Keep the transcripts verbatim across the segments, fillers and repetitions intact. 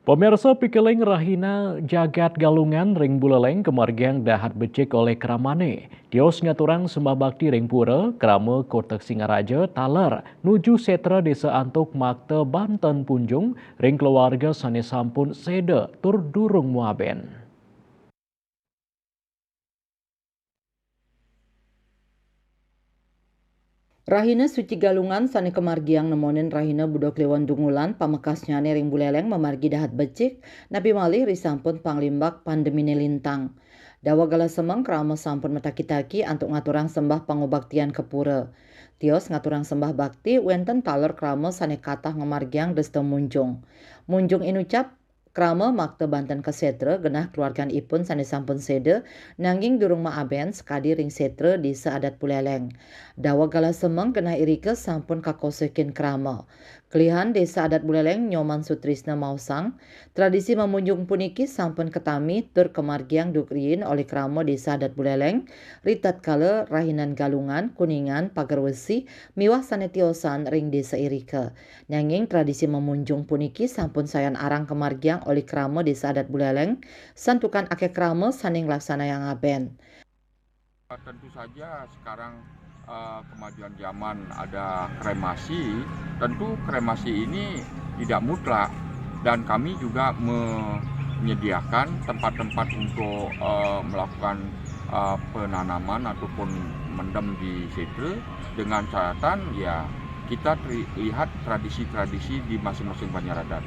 Pemirsa, pikeling rahina jagat Galungan ring Buleleng kamargiang dahat becik olih kramane. Tios ngaturang sembah bakti ring pura, krama Kotak Singaraja taler nuju setra desa antuk makta banten punjung ring keluarga sane sampun seda tur durung maben. Rahina Suci Galungan sane kamargiang nemonin Rahina Buda Kliwon Dungulan, pamekasnyane ring Buleleng mamargi dahat becik, napi malih risampun panglimbak pandemine lintang. Daweg galah semeng krama sampun mataki-taki antuk ngaturang sembah pangubaktian ka pura. Tios ngaturang sembah bakti wenten taler krama sane katah ngamargiang dresta munjung. Munjung inucap, krama makta banten ka setra genah keluarganipun sane sampun seda, nanging durung maaben sakadi ring setra Desa Adat Buleleng. Daweg galah semeng genah irika sampun kakosekin krama. Kelihan Desa Adat Buleleng Nyoman Sutrisna maosang, tradisi mamunjung puniki sampun katami tur kamargiang duk riin olih krama Desa Adat Buleleng, ritatkala Rahinan Galungan, Kuningan, Pager Wesi, miwah sane tiosan ring desa irika. Nanging tradisi mamunjung puniki sampun sayan arang kamargiang olih krama Desa Adat Buleleng, santukan akeh krama sane nglaksanayang aben. Tentu saja sekarang, eh, kemajuan zaman ada kremasi, tentu kremasi ini tidak mutlak dan kami juga menyediakan tempat-tempat untuk, eh, melakukan, eh, penanaman ataupun mendem di setra dengan catatan ya kita tri-, lihat tradisi-tradisi di masing-masing banjar adat.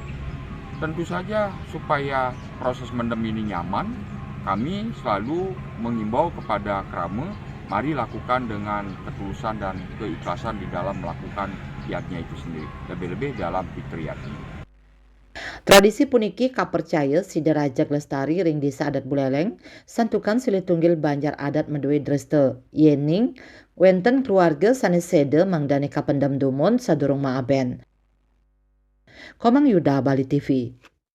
Tentu saja supaya proses mendem ini nyaman, kami selalu mengimbau kepada krama, mari lakukan dengan ketulusan dan keikhlasan di dalam melakukan yadnya itu sendiri, lebih-lebih dalam Pitri Yadnya. Tradisi puniki kapercaya sida rajeg lestari ring Desa Adat Buleleng, santukan silih tunggil banjar adat madue dresta, yening wenten keluarga sane seda mangdane kapendem dumun sadurung maaben. Komang Yuda, Bali T V.